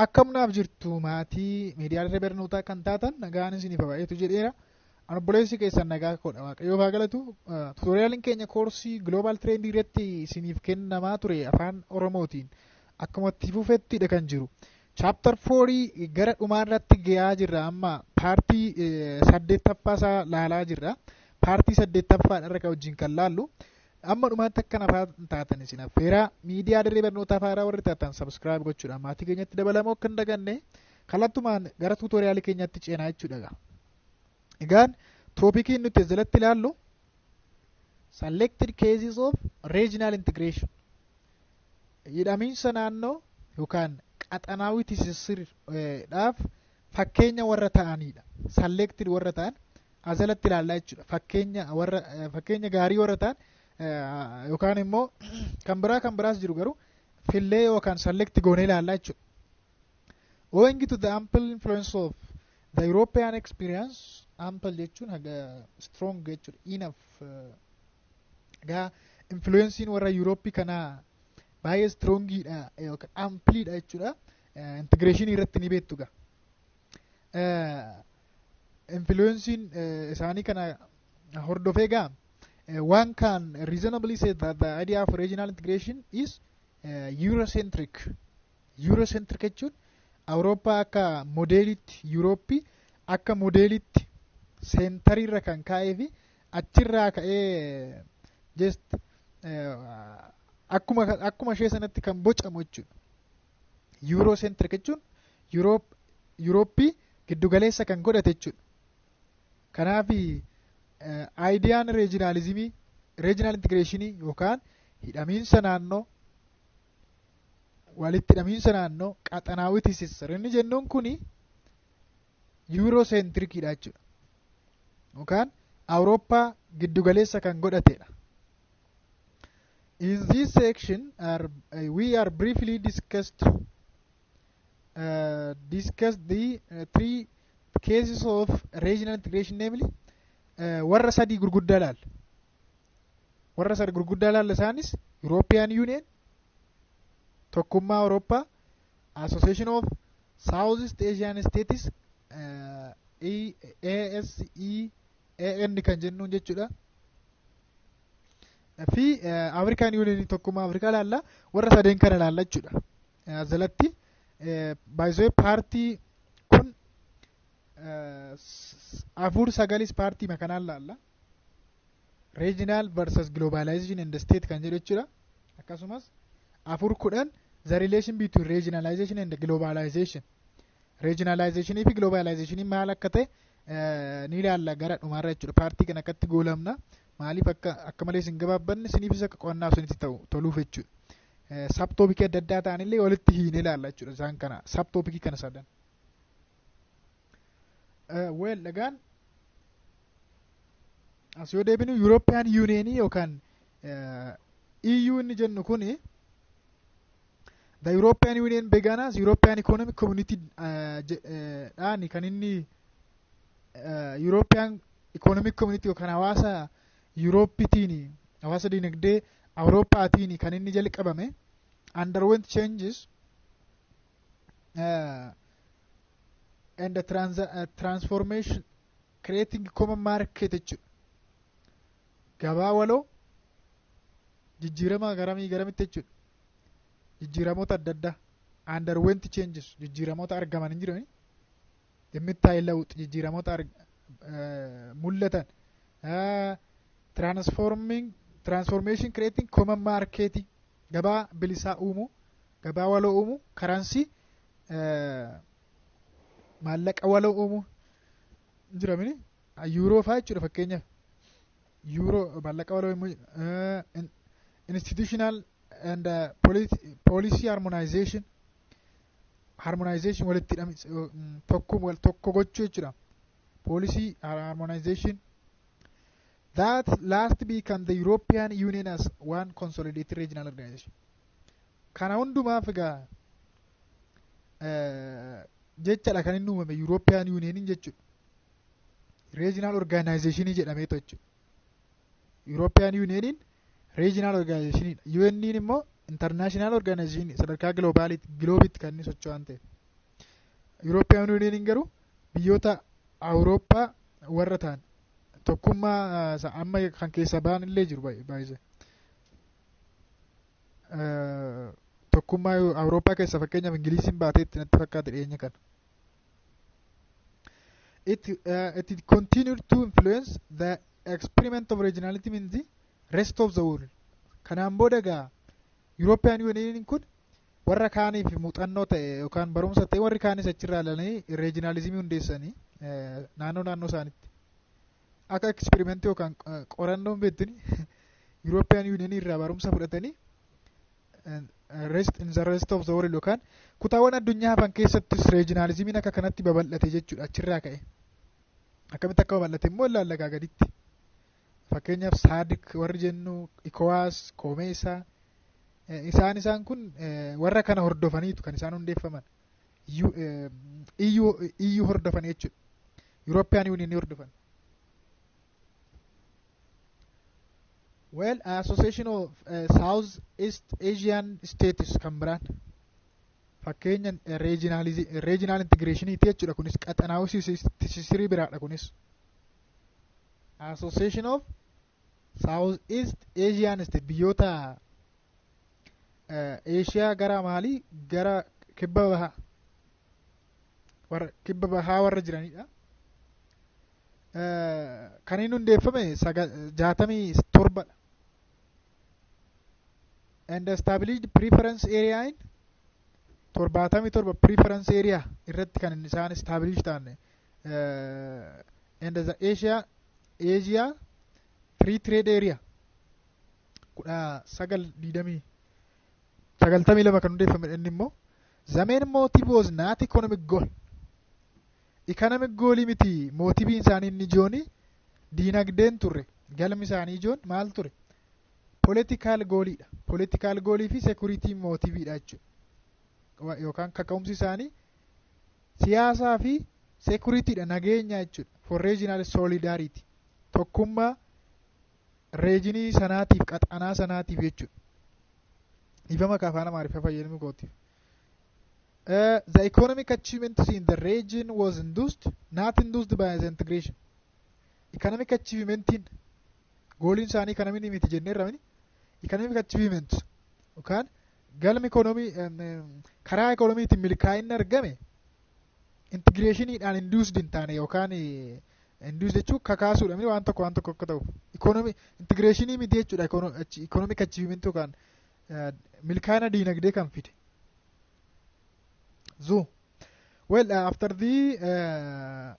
Akkam naaf jirtu, maatii miidiyaalee barnootaa kan taatan? Nagaan isiniif baay'eetu jedheera. An obboleessi keessan nagaa koodha, Waaqayyoof haa galatu. Tutorialiin keenya koorsii Global Trend irratti isiniif kennamaa ture afaan Oromootiin akkuma itti fufettidha kan jiru. Chapter 4 gara dhumaa irratti gahaa jirra. Amma partii saddeettaffaa isaa laalaa jirra. Partii saddeettaffaa irra kan wajjin kan laallu. Amma dhumaatti akka nafaa taatan isin affeeraa, miidiyaa dirree barnootaa faaraa warri taatan subscribe gochuudha maatii keenyatti dabalamoo akka hin daganne. Kallattumaan gara tutorialii keenyatti ceenaa jechuudha. Egaan topiciin nuti jalatti ilaallu selected cases of regional integration, hidhamiinsa naannoo yookaan ቀጠናዊ ትስስር-dhaaf fakkeenya warra ta'anidha. Selected warra ta'an asalatti ilaallaa jechuudha. Fakkeenya warra fakkeenya gaarii warra ta'an yookaan immoo kan biraa kan biraas jiru, garuu fillee yookaan select goonee ilaallaa jechuudha. Owing to the ample influence of the European experience, ample jechuun haga strong jechuudha, enough. Egaa influenceiin warra Eurooppii kanaa baay'ee strongiidha yookaan ampleiidha jechuudha. Integration irratti ni beektu gaa. Influenceiin isaanii kana hordofee gaa, one can reasonably say that the idea of regional integration is Eurocentric. Eurocentric jechuun Awurooppaa akka modelitti, Yurooppii akka modelitti centeriirra kan kaa'ee fi achirraa ka'ee just akkuma ishee sanatti kan bocamu jechuudha. Eurocentric jechuun Yurooppii giddugaleessa kan godhate jechuudha. Kanaaf ideaan regionalismii, regional integrationii yookaan hidhamiinsa naannoo, walitti hidhamiinsa naannoo, ቀጠናዊ ትስስር inni jennuun kuni Eurocentriciidha jechuudha yookaan Awurooppaa giddugaleessa kan godhatedha. In this section we are briefly discussed the three cases of regional integration, namely warra sadii gurguddaa laalla. Warra sadii gurguddaa laalla. Isaanis European Union, tokkummaa Awurooppaa, Association of Southeast Asian States, ASEAN kan jennuun jechuudha. Fi African Union, tokkummaa Afrikaa laalla. Warra sadeen kana laalla jechuudha. Jalatti baay'isee partii kun afur sagalis partii makanaan laalla. Regional versus globalization and the state kan jedhu jechuudha. Akkasumas 4.10, the relation between regionalization and globalization. Regionalization fi globalization maal akka ta'e ni ilaalla gara dhumaarra jechuudha. Partii kana akkatti goolamna. Maaliif akka malee isin gabaabbanne, isiniifis akka qo'annaaf isinitti ta'u toluuf jechuudha. Subtopicii adda addaa ta'anillee walitti hiinee ilaalla jechuudha isaan kana, subtopicii kana sadan. Well, dhagaan as yoo deebinu, European Union yookaan EU inni jennu kuni, the European Union began as European Economic Community dhaani kan inni European Economic Community yookaan hawaasa Yuurooppitiin, hawaasa dinagdee Awurooppaatiin kan inni jalqabame, underwent changes and the transformation creating common market jechuudha. Gabaa waloo, jijjiirama garamii garamitti jechuudha. Jijjiiramoota adda addaa, underwent changes, jijjiiramoota argaman hin jirani, የሚታይ ለውጥ, jijjiiramoota mul'atan, transforming, transformation creating common market, gabaa bilisaa uumuu, gabaa waloo uumuu, currency, maallaqa waloo uumuu jiramini, yuuroo faa jechuudha. Fakkeenyaaf yuuroo, maallaqa waloo uumuu, institutional and policy harmonization, harmonization walitti hidhamis tokko wal tokko gochuu jechuudha, policy harmonization that last become the European Union as one consolidated regional organization. Kana hundumaaf egaa jechadha kan inni uumame European Union jechuudha. Regional organization jedhameetu jechuudha. European Unioniin regional organization, UN immoo international organization, sadarkaa globalitti globeitti kan inni socho'an ta'e. European Union garuu biyyoota Awurooppaa warra ta'an tokkummaa amma kan keessa ba'an illee jiru baay'ee. Tokkummaa Awurooppaa keessa fakkeenyaaf Ingiliisiin baateetti natti fakkaate dhiyeenya kana. It continued to influence the experiment of regionalism in the rest of the world. Kanaan booda egaa European Union kun warra kaaniif muuxannoo ta'e yookaan barumsa ta'e, warri kaanis achirraa ilaalanii regionalismii hundeessanii naannoo naannoo isaaniitti. Akka experimentii yookaan qorannoon beektuni European Union irraa barumsa fudhatanii rest in the rest of the world yookaan kutaawwan addunyaa hafan keessattis regionalismiin akka kanatti babal'ate jechuudha achirraa ka'e. Akkamitti akka babal'ate immoo ilaallagaa gaditti. Fakkeenyaaf SADC warri jennu, ECOWAS, COMESA, isaan kun warra kana hordofaniitu kan isaan hundeeffaman. EU hordofan jechuudha. European Union hordofan. Well, Association of South East Asian States kan biraan fakkeenya regional integrationiiti jechuudha. Kunis qaxanaa'uu sisirii biraadha kunis. Association of South East Asian State, biyyoota Eeshiyaa gara maalii, gara kibba bahaa, warra kibba bahaa warra jiranidha. Kan inni hundeeffame 67dha. And established preference area in 77, preference area irratti kan isaan establish ta'an, and the Asia Free Trade Area 1992 kan hundeeffame. Inni immoo the main motive was not economic goal. Economic goalii miti motiveiin isaanii inni ijooni diinagdeen turre. Galmi isaanii ijoon maal ture? Political goaliidha. Political goalii fi security motiveiidha jechuudha, yookaan kaka'umsi isaanii siyaasaa fi securitydha, nageenya jechuudha. For regional solidarity, tokkummaa regionii sanaatiif, qaxanaa sanaatiif jechuudha. Ifama ka afaan Amaariffaa fayyadamu kootiif. The economic achievements in the region was induced not induced by the integration. Economic achievementiin goaliin isaanii economy miti jenneerra mini. Economic achievement yookaan galmi economy karaa economytiin milkaa'inni argame integrationiidhaan induced hin taane, yookaan induced jechuun kakaasuudha mini waan tokko akka ta'u. Economy integrationii miti jechuudha economic achievement yookaan milkaa'ina diinagdee kan fide. So, well, after the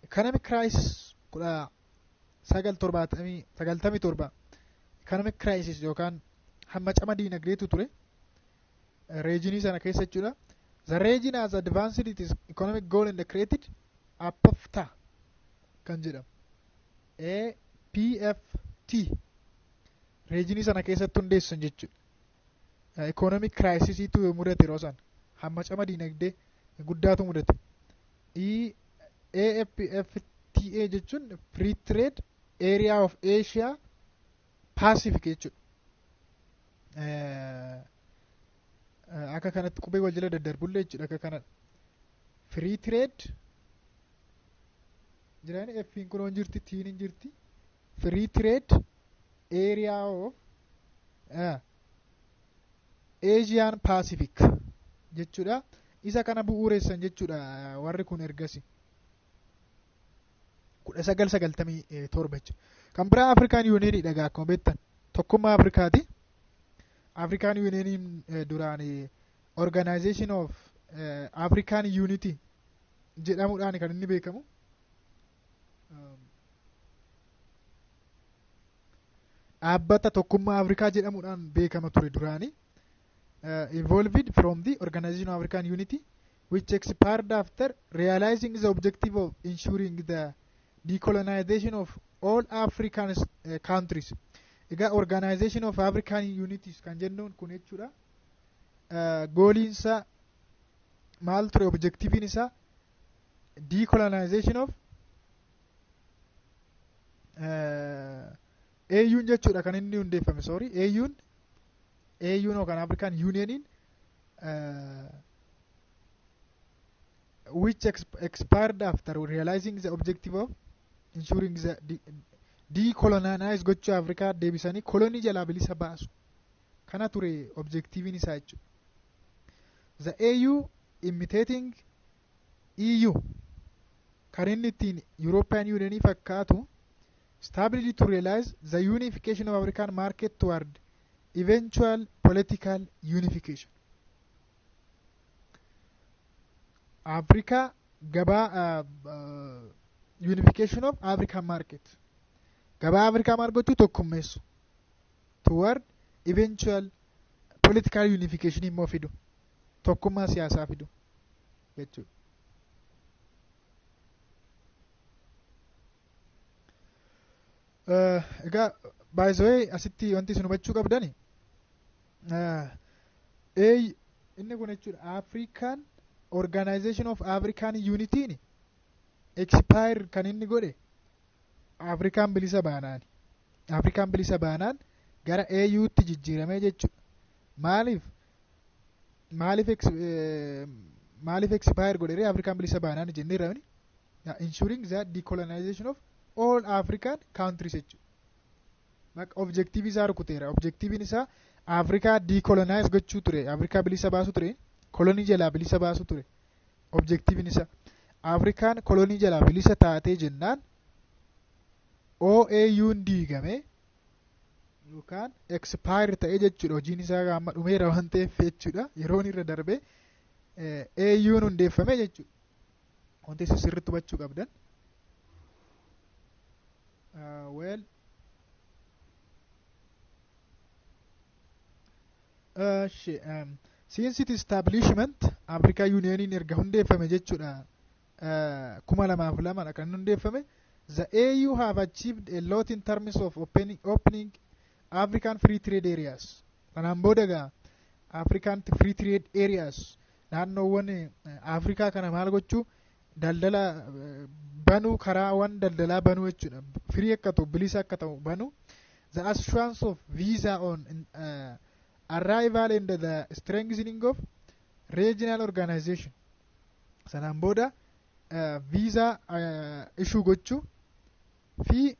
economic crisis 1997, economic crisis yookaan hammacama diinagdeetu ture regionii sana keessa jechuudha. The region has advanced its economic goal and created APFTA kan jedhamu. APFT regionii sana keessatti hundeessan jechuudha. Economic crisisiitu mudate yeroo sana, hammacama diinagdee guddaatu mudate. E AFFTA jechuun Free Trade Area of Asia Pacific jechuudha. Akka kanatti qubee wal jala daddarbullee jechuudha akka kana. Free Trade jirani, F'n kun jirti, T'n hin jirti. Free Trade Area of Asian Pacific jechuudha. Isa kana bu'uureessan jechuudha warri kun ergasi. 1997 jechuudha. Kan biraa African Union dha. Akkuma beektan tokkummaa Afrikaati. African Union duraan Organization of African Unity jedhamuudhaan kan inni beekamu. Dhaabbata tokkummaa Afrikaa jedhamuudhaan beekama ture duraanii. Evolved from the Organization of African Unity, which expired after realizing the objective of ensuring the decolonization of all African countries. Egaa Organization of African Unities kan jennuun kun jechuudha. Goaliinsa maal ture? Objectiviin isaa decolonization of AU'n jechuudha kan inni hundeeffame, sorry, AU'n yookaan African Unioniin which expired after realizing the objective of ensuring the decolonize gochuu Afrikaa deebisanii kolonii jalaa bilisa baasu. Kana ture objectiviin isaa jechuudha. The AU imitating EU kan inni ittiin European Unionii fakkaatu stability to realize the unification of African market toward eventual political unification. Afrikaa gabaa, unification of African market, gabaa Afrikaa maal gochuu, tokkummeessu, toward eventual political unification immoo fidu, tokkummaa siyaasaa fidu jechuudha. Egaa, by the way, asitti wanti isin hubachuu qabdani inni kun jechuudha, African Organization of African Unity expire kan inni godhe Afrikaan bilisa baanaan. Afrikaan bilisa baanaan gara AUtti jijjiiramee jechuudha. Maaliif expire godhe? Afrikaan bilisa baanaan jennee ramni ensuring the decolonization of all African countries jechuudha. Objective isaa rukuteera. Objectiviin isaa Afrikaa decolonize gochuu ture. Afrikaa bilisa baasuu ture. Kolonii jalaa bilisa baasuu ture. Objectiviin isaa Afrikaan kolonii jalaa bilisa taatee jennaan OAU'n diigame yookaan expire ta'ee jechuudha. Hojiin isaa amma dhumeera waan ta'eef jechuudha. Yeroon irra darbe AU'n hundeeffame jechuudha. Wanti isin sirriitti hubachuu qabdan. Well, since its establishment, Africa Unioniin erga hundeeffame jechuudha, 2002 kan hundeeffame, the AU have achieved a lot in terms of opening African free trade areas. Kanaan booda egaa African free trade areas, naannoowwan Afrikaa kana maal gochuu, daldala banuu, karaawwan daldalaa banuu jechuudha. Free akka ta'u, bilisa akka ta'u banuu. The assurance of visa on arrival and the strengthening of regional organization. Sanaan booda visa issue gochuu fi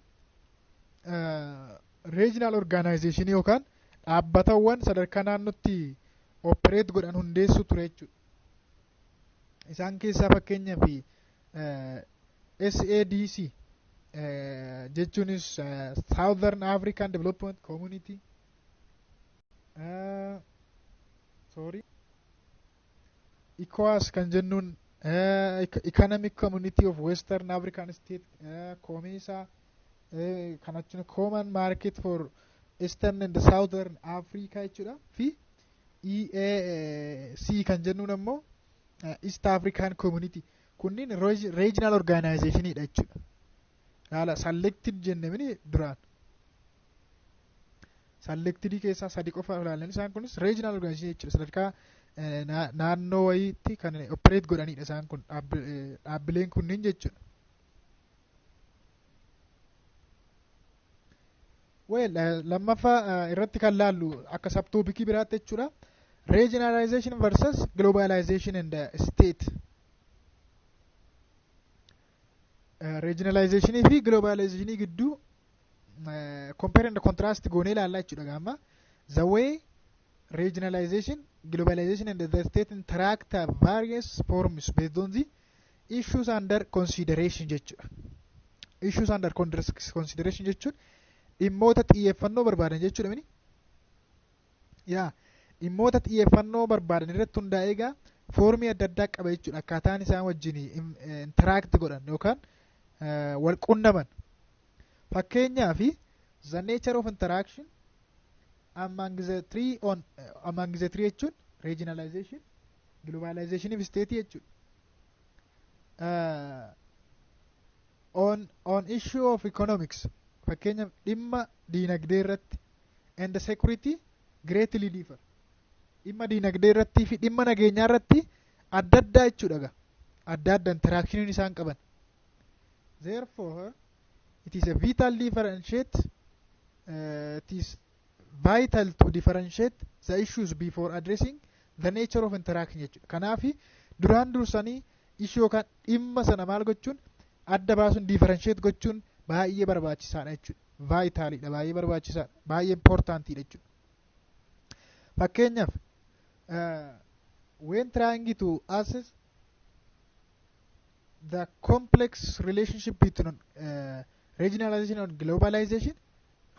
regional organization yookaan dhaabbatawwan sadarkaa naannootti operate godhan hundeessuu ture jechuudha. Isaan keessaa fakkeenyaaf SADC jechuunis Southern African Development Community, sorry, ECOWAS kan jennuun, Economic Community of Western African State, COMESA kan jechuun Common Market for Eastern and Southern Africa jechuudha, fi EAC kan jennuun ammoo East African Community. Kunniin regional organizationidha jechuudha. Laala, selected jennemini duraan selected keessaa sadi qofa ilaalan. Isaan kunis regional organization jechuudha. Sadarkaa naannoo wayiitti kan operate godhanidha isaan kun, dhaabbileen kunniin jechuudha. Well, lammaffaa irratti kan laallu akka subtopicii biraatti jechuudha. Regionalization versus globalization and the state. Regionalizationii fi globalizationii gidduu compare and contrast goonee ilaallaa jechuudha gaama. The way regionalization, globalization and the state interact have various forms based on the issues under consideration jechuudha. Issues under consideration jechuun dhimmoota xiyyeeffannoo barbaadan jechuudha mini. Yaa, dhimmoota xiyyeeffannoo barbaadan irratti hundaa'ee egaa formii adda addaa qaba jechuudha, akkaataan isaan wajjin interact godhan yookaan wal qunnaman. Fakkeenyaaf, the nature of interaction among the three jechuun regionalization, globalization fi state jechuudha. On issue of economics, fakkeenyaaf dhimma diinagdee irratti, and the security greatly differ. Dhimma diinagdee irratti fi dhimma nageenyaa irratti adda addaa jechuudha gaa. Adda adda interactioniin isaan qaban. Therefore, it is vital to differentiate the issues before addressing the nature of interaction jechuudha. Kanaafi duraan dursanii Issue yookaan dhimma sana maal gochuun, adda baasuun, differentiate gochuun baay'ee barbaachisaadha jechuudha. Vitalidha, baay'ee barbaachisaadha, baay'ee importantiidha jechuudha. Fakkeenyaaf, when trying to assess the complex relationship between regionalization and globalization,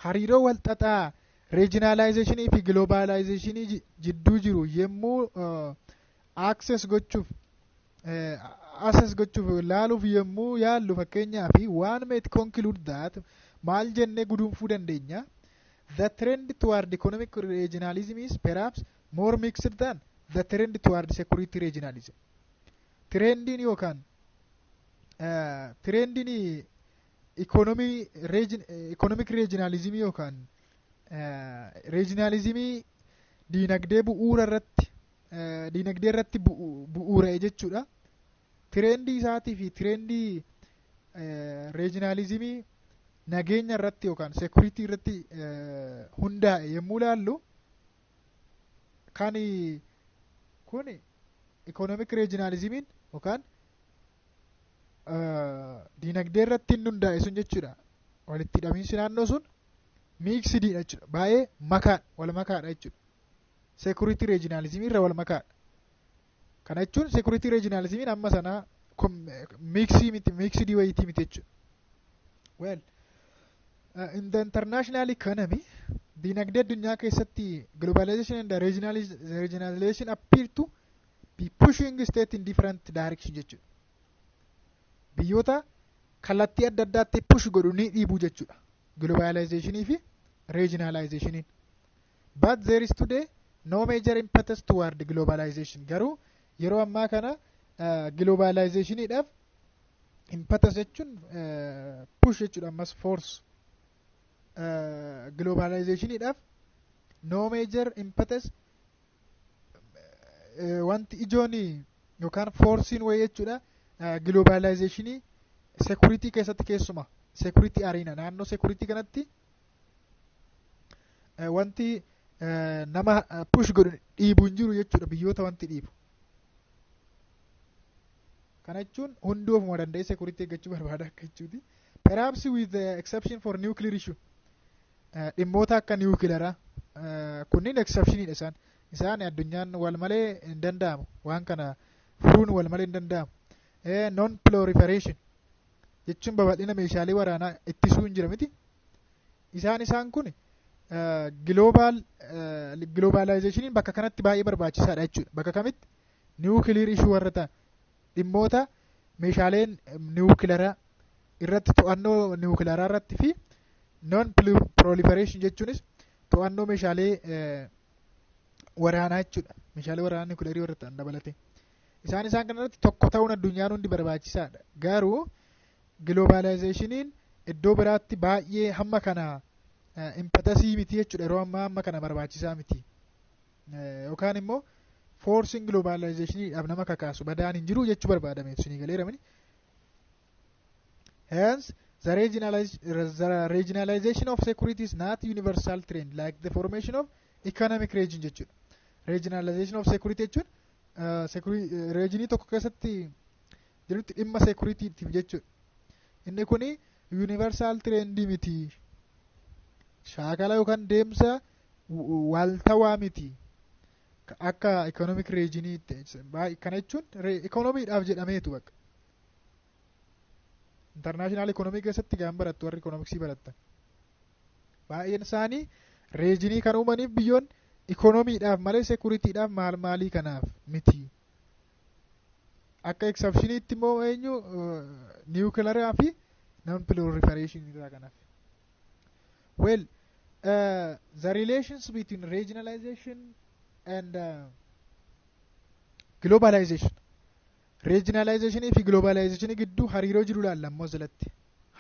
hariiroo walxaxaa regionalizationii fi globalizationii jidduu jiru yommuu access gochuuf, assess gochuuf, laaluuf yommuu yaallu, fakkeenyaaf, one may conclude that, maal jennee guduunfuu dandeenya? The trend toward economic regionalism is perhaps more mixed than the trend toward security regionalism. Trendiin yookaan trendiin economic regionalism yookaan regionalismii diinagdee bu'uura irratti, diinagdee irratti bu'uura'e jechuudha. Trendii isaatii fi trendii regionalismii nageenya irratti yookaan security irratti hundaa'e yommuu laallu, kan kun economic regionalismiin yookaan diinagdee irratti inni hundaa'e sun jechuudha. Walitti hidhamiinsi naannoo sun mixediidha jechuudha. Baay'ee makaadha, wal makaadha jechuudha. Security regionalismii irra wal makaadha. Kana jechuun security regionalismiin amma sanaa mixii miti, mixedii wayitii miti jechuudha. Well, in the international economy, diinagdee addunyaa keessatti, globalization and regionalization appear to be pushing state in different direction jechuudha. Biyyoota kallattii adda addaatti push godhu, ni dhiibu jechuudha. Globalizationii fi regionalizationiin. But there is today no major impetus toward globalization. Garuu yeroo ammaa kana globalizationiidhaaf impetus jechuun push jechuudha, ammas force, globalizationiidhaaf no major impetus, wanti ijoon yookaan forceiin wayii jechuudha globalizationii security keessatti, keessuma security arena, naannoo security kanatti wanti nama push godhu, dhiibu hin jiru jechuudha, biyyoota wanti dhiibu. Kana jechuun hunduu ofuma danda'ee security eeggachuu barbaada akka jechuuti. Perhaps with the exception for nuclear issue. Dhimmoota akka nuclearaa kunniin exceptioniidha isaan. Isaan addunyaan wal malee hin danda'amu. Waan kana furuun wal malee hin danda'amu. Non proliferation jechuun babal'ina meeshaalee waraanaa ittisuu hin jira miti. Isaan kun globalizationiin bakka kanatti baay'ee barbaachisaadha jechuudha. Bakka kamitti? Nuclear issue warra ta'an, dhimmoota meeshaaleen nuclearaa irratti, to'annoo nuclearaa irratti fi non proliferation jechuunis to'annoo meeshaalee waraanaa jechuudha. Meeshaalee waraanaa nuclearii warra ta'an dabalate. Isaan kanarratti tokko ta'uun addunyaan hundi barbaachisaadha. Garuu globalizationiin iddoo biraatti baay'ee hamma kana impetusii miti jechuudha, yeroo ammaa hamma kana barbaachisaa miti. Yookaan immoo forceiin globalizationiidhaaf nama kakaasu badaan hin jiru jechuu barbaadame, isinii galeeramini. Hence, the regionalization of security is not universal trend like the formation of economic region jechuudha. Regionalization of security jechuun regionii tokko keessatti jirutti dhimma securitytiif jechuudha. Inni kuni universal trend miti. Shaakala yookaan deemsa waaltawaa miti. Akka economic regionii, kana jechuun economiidhaaf jedhameetu bakka. International economy keessatti gaan barattu, warri economicsii barattan. Baay'een isaanii regionii kan uumaniif biyyoon economiidhaaf malee securityidhaaf maal maalii kanaaf miti. Akka exceptioniitti immoo eenyu? Nuclearaa fi non proliferation irraa kanaaf. Well, the relations between regionalization and globalization. Regionalization fi globalization gidduu hariiroo jiru laalla ammoo jalatti.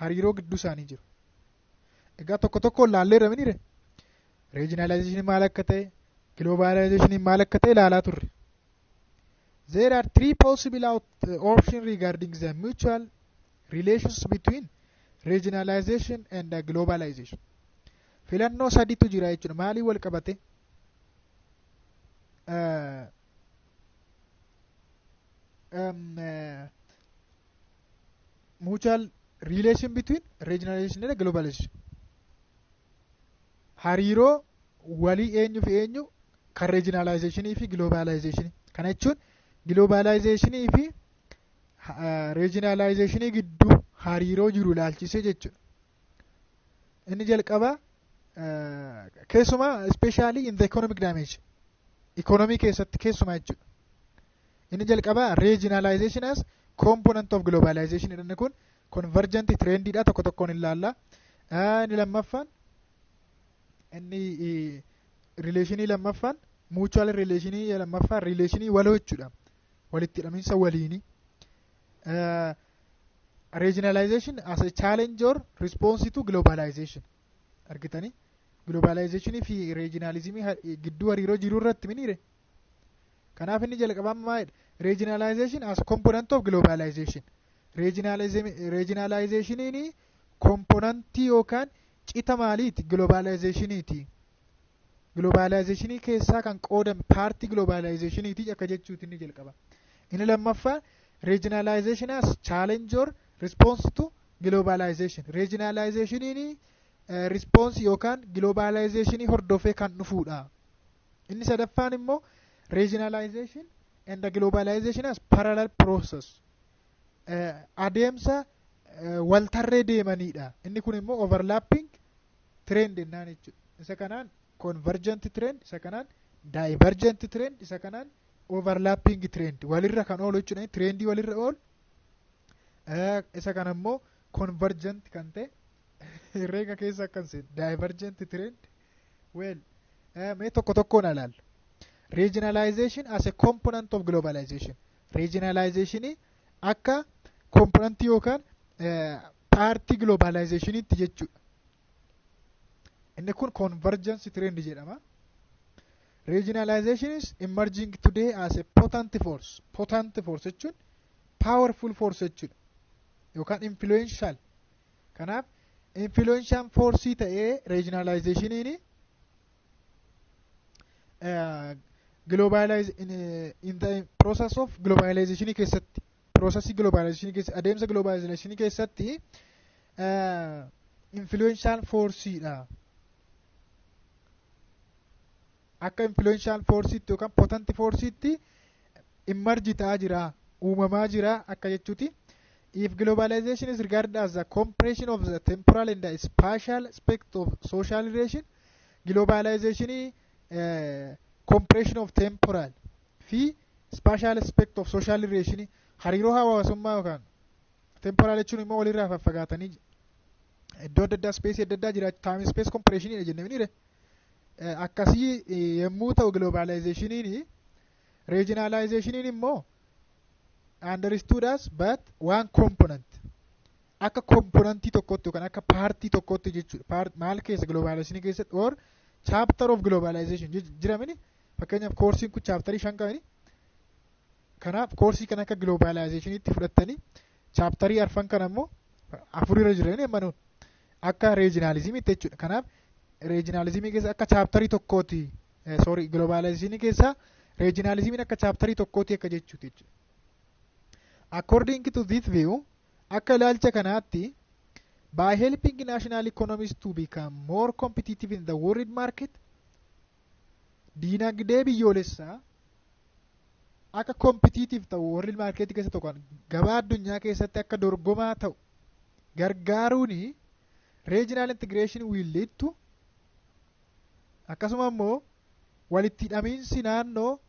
Hariiroo gidduu isaanii jiru. Egaa tokko tokkoon laalleerra minire. Regionalization maal akka ta'e, globalization maal akka ta'e ilaalaa turre. There are three possible options regarding the mutual relations between regionalization and globalization. Filannoo saditu jira jechuudha. Maalii wal qabate? Mutual relation between regionalization and globalization, hariiroo walii eenyu fi eenyu kan regionalizationii fi globalizationii. Kana jechuun globalizationii fi regionalizationii gidduu hariiroo jiru ilaalchisee jechuudha. Inni jalqabaa keessumaa, especially in the economic dimension, economy keessatti keessumaa jechuudha. Inni jalqabaa regionalization as component of globalization. Inni kun convergent trendiidha, tokko tokkoon ilaalla. Inni lammaffaan, inni relationii lammaffaan, mutual relationii lammaffaan, relationii waloo jechuudha, walitti hidhamiinsa waliini, regionalization as a challenge or response to globalization. Argitanii, globalizationii fi regionalismii gidduu hariiroo jiru irratti miniire. Kanaaf inni jalqabaa maalidha? Regionalization as component of globalization. Regionalizationiin componentii yookaan cita maaliiti? Globalizationiiti. Globalizationii keessaa kan qoodame, partii globalizationiiti akka jechuuti inni jalqaba. Inni lammaffaa regionalization as challenge or response to globalization. Regionalizationiin response yookaan globalizationii hordofee kan dhufuudha. Inni sadaffaan immoo regionalization and the globalization as parallel process, adeemsa waltarree deemanidha. Inni kun immoo overlapping trend jennaan jechuudha. Isa kanaan convergent trend, isa kanaan divergent trend, isa kanaan overlapping trend, walirra kan oolu jechuudha, trendii walirra oolu. Isa kana immoo convergent kan ta'e, herreega keessa akkan seenu, divergent trend. Well, mee tokko tokkoon ilaallu. Regionalization as a component of globalization. Regionalization akka componentii yookaan partii globalizationiitti jechuudha. Inni kun convergence trend jedhama. Regionalization is emerging today as a potent force. Potent force jechuun powerful force jechuudha yookaan influential. Kanaaf influential force ta'ee regionalizationiin globalize in the process of globalization keessatti, processii globalization keessatti, adeemsa globalization keessatti influential forceidha. Akka influential forceetti yookaan potent forceetti emerge ta'aa jira, uumamaa jira akka jechuuti. If globalization is regarded as the compression of the temporal and the spatial aspect of social relation, globalization compression of temporal fi spatial aspect of social relation, hariiroo hawaasummaa yookaan temporal jechuun immoo walirraa faffagaatanii iddoo adda addaa, space adda addaa jiraachuu, time space compression jennee miniire. Akkasii yommuu ta'u globalizationiin, regionalizationiin immoo understood as but one component, akka componentii tokkotti yookaan akka partii tokkotti jechuudha. Maal keessa? Globalizationii keessatti, or chapter of globalization jiramini. Fakkeenyaaf koorsiin kun chapterii 5 qabani. Kanaaf koorsii kan akka globalizationiitti fudhattanii, chapterii arfan kana immoo, afurirra jiranii ammanuun, akka regionalismiitti jechuudha. Kanaaf regionalismii keessa akka chapterii tokkooti, sorry, globalizationii keessa regionalismiin akka chapterii tokkooti akka jechuuti jechuudha. According to this view, akka ilaalcha kanaatti, by helping national economies to become more competitive in the world market, diinagdee biyyoolessaa akka competitive ta'u world market keessa tokko, gabaa addunyaa keessatti akka dorgomaa ta'u gargaaruuni, regional integration will lead to, akkasuma immoo walitti hidhamiinsi naannoo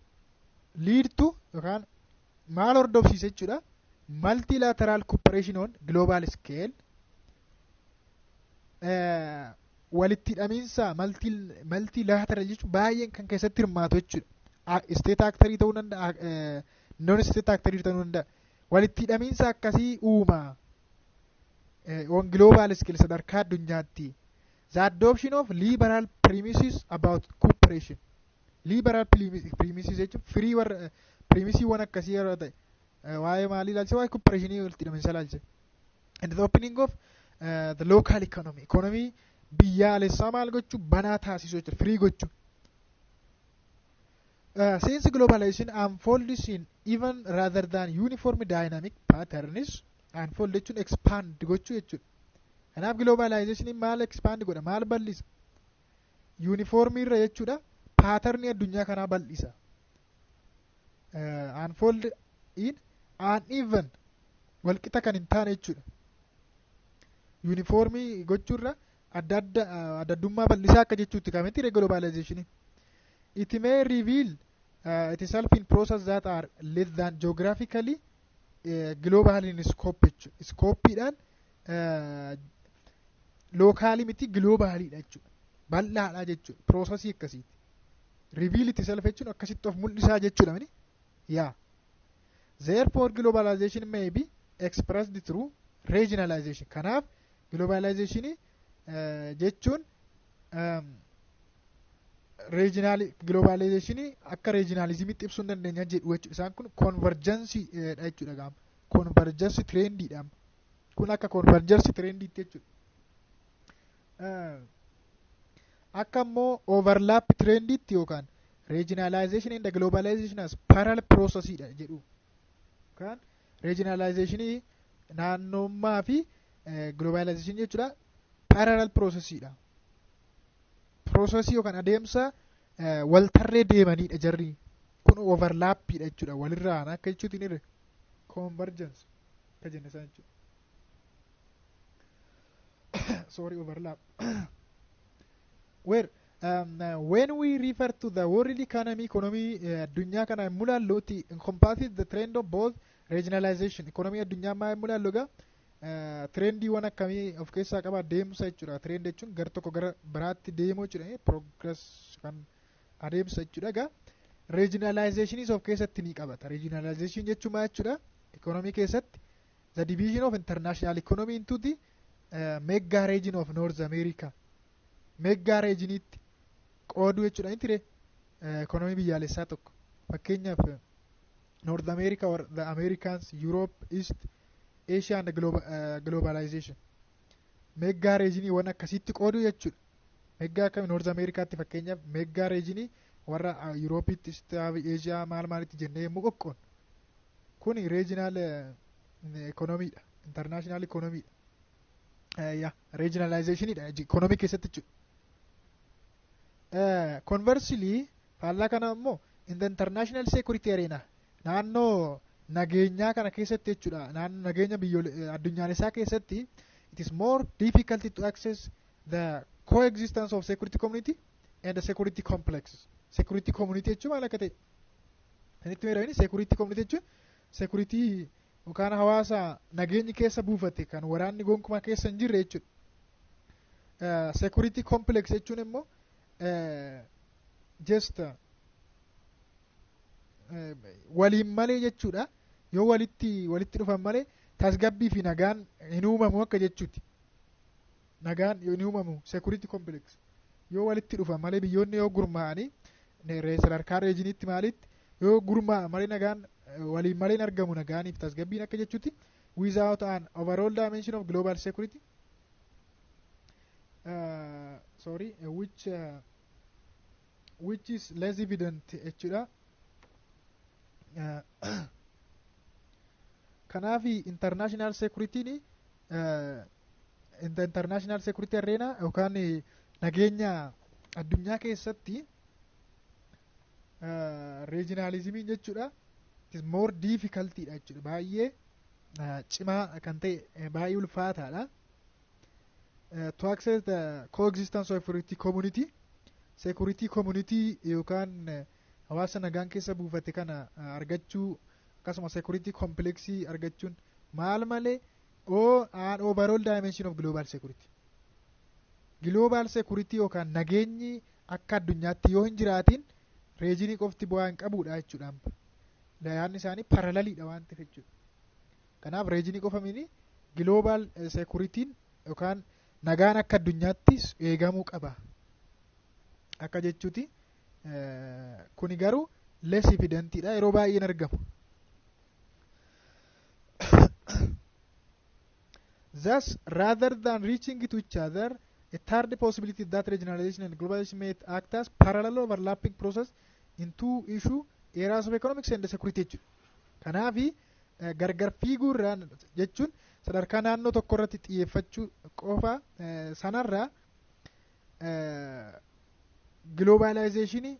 lead to yookaan maal hordofsiisa jechuudha? Multilateral cooperation on global scale, walitti hidhamiinsa multilateral jechuun baay'een kan keessatti hirmaatu jechuudha. State actorii ta'uu danda'a, non state actorii ta'uu danda'a. Walitti hidhamiinsa akkasii uuma on global scale, sadarkaa addunyaatti. The adoption of liberal premises about cooperation. Liberal premises jechuun firii warra premisiiwwan akkasii yeroo ta'e, waa'ee maalii ilaalchise? Waa'ee cooperationii, walitti hidhamiinsa ilaalchise. And the opening of the local economy, economy biyyaalessaa maal gochuu? Banaa taasisuu jechuudha, firii gochuu. Since globalization unfolds in Uneven rather than uniform dynamic patterns. Unfold jechuun expand gochuu jechuudha. Kanaaf globalization maal expand godha, maal bal'isa? Uniform irra jechuudha, pattern addunyaa kanaa bal'isa. Unfold in uneven, walqixa kan hin taane jechuudha. Uniformii gochuurra adda adda adda addummaa bal'isaa akka jechuutti kamitti globalization. It may reveal itself in process that are less than geographically global in scope jechuudha. Scopeidhaan localii miti, globaliidha jechuudha. Bal'aadha jechuudha. Processii akkasiiti. Reveal itself jechuun akkasitti of mul'isaa jechuudha mini yaa. Therefore, globalization may be expressed through regionalization. Kanaaf globalization jechuun regional globalization akka regionalismitti ibsuu hin dandeenya jedhu jechuudha. Isaan kun convergence dha jechuudha gaama. Convergence trendiidha. Kun akka convergence trendiitti jechuudha. Akka immoo overlap trendiitti yookaan regionalization and globalization as parallel processidha jedhu. Yookaan regionalization, naannummaa fi globalization jechuudha, parallel processidha. Processii yookaan adeemsa waltarree deemanidha jarri. Kun overlappiidha jechuudha, walirraan akka jechuutiin irre convergence akka jenne isaan jechuudha. Sorry, overlap. Where when we refer to the world economy, economy addunyaa kana yommuu ilaallu, encompasses the trend of both regionalization. Economy addunyaa maa yommuu ilaallu egaa trendiiwwan akkamii of keessaa qaba? Deemsa jechuudha. Trend jechuun gara tokko gara biraatti deemuu jechuudha. Progress kan adeemsa jechuudha. Egaa regionalizationis of keessatti ni qabata. Regionalization jechuun maal jechuudha? Economy keessatti the division of international economy into the mega region of North America. Mega regionitti qooduu jechuudha inni ture economy biyyaalessaa tokko. Fakkeenyaaf North America or the Americans, Europe, East Asia and globalization. Mega regioniiwwan akkasitti qooduu jechuudha. Mega akkami? North Americaatti fakkeenyaaf mega regionii warra Euroopitti, East Asia, maal maalitti jennee yommuu qoqqoon kun regional economyidha. International economyidha. Yaa, regionalizationidha economy keessatti jechuudha. Conversely, faallaa kana immoo, in the international security arena, naannoo nageenyaa kana keessatti jechuudha, naannoo nageenya addunyaalessaa keessatti, it is more difficult to access the coexistence of security community and the security complex. Security community jechuun maal akka ta'e Sanitti meeramini. Security community jechuun security yookaan hawaasa nageenyi keessa buufate kan waraanni gonkumaa keessa hin jirre jechuudha. Security complex jechuun immoo just waliin malee jechuudha. Yoo walitti dhufan malee tasgabbii fi nagaan hin uumamu akka jechuuti. Nagaan hin uumamu security complex. Yoo walitti dhufan malee, biyyoonni yoo gurmaa'anii sadarkaa regioniitti maalitti yoo gurmaa'an malee, nagaan waliin malee hin argamu nagaaniif tasgabbiin akka jechuuti. Without an overall dimension of global security, sorry, which is less evident jechuudha. Kanaaf international security in the international security arena yookaan nageenya addunyaa keessatti regionalismiin jechuudha, it is more difficult dha jechuudha. Baay'ee cimaa kan ta'e, baay'ee ulfaataadha. To access the coexistence of security community, security community yookaan hawaasa nagaan keessa buufate kana argachuu, akkasuma security complexii argachuun maal malee? O an overall dimension of global security. Global security yookaan nageenyi akka addunyaatti yoo hin jiraatin regionii qofti bu'aa hin qabudha jechuudha. Yaadni isaanii paralleliidha waan ta'eef jechuudha. Kanaaf regionii qofa mini, global securityn yookaan nagaan akka addunyaattis eegamuu qaba akka jechuuti. Kuni garuu less evidentidha, yeroo baay'een argamu. Thus, rather than reaching to each other, a third possibility that regionalization and globalization may act as parallel overlapping process in two issue areas of economics and security jechuudha. Kanaafi gargar fiiguu irraa jechuun sadarkaa naannoo tokko irratti xiyyeeffachuu qofa sanarraa globalizationii,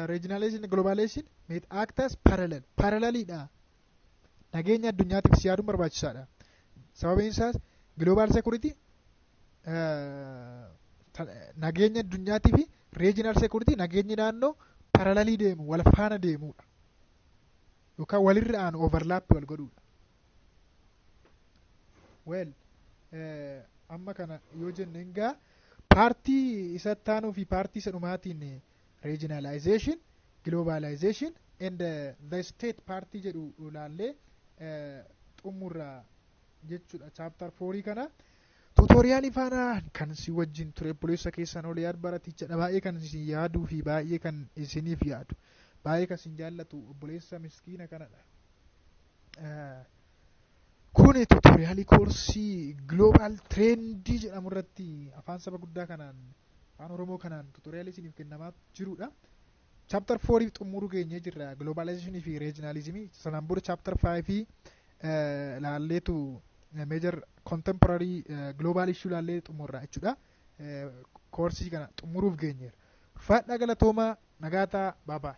regionalization, globalization may act as parallel, parallelidha. Nageenya addunyaatiif si yaaduun barbaachisaadha. Sababiin isaas global security, nageenya addunyaatii fi regional security, nageenyi naannoo parallelii deemu, wal faana deemuudha yookaan walirra aanu, overlap wal godhuudha. Well, amma kana yoo jenne egaa partii isa taanuu fi partii isa dhumaatiin regionalization, globalization and the state partii jedhu ilaallee xumurra jechuudha chapter fourii kana. Tutorialii faana kan si wajjin ture obboleessa keessan ol yaad baratichadha. Baay'ee kan isin yaaduu fi baay'ee kan isiniif yaadu, baay'ee kan isin jaallatu obboleessa miskiina kanadha. Kuni tutorialii koorsii Global Trendii jedhamu irratti afaan saba guddaa kanaan, afaan Oromoo kanaan tutorialii isiniif kennamaa jirudha. Chapter fouriif xumuruu geenyee jirra, globalizationii fi regionalismii. Sanaan booda chapter fiveii laalleetu major contemporary global issue laallee xumurra jechuudha. Koorsii kana xumuruuf geenyeera. Ulfaadhaa, galatoomaa, nagaataa, baabaa.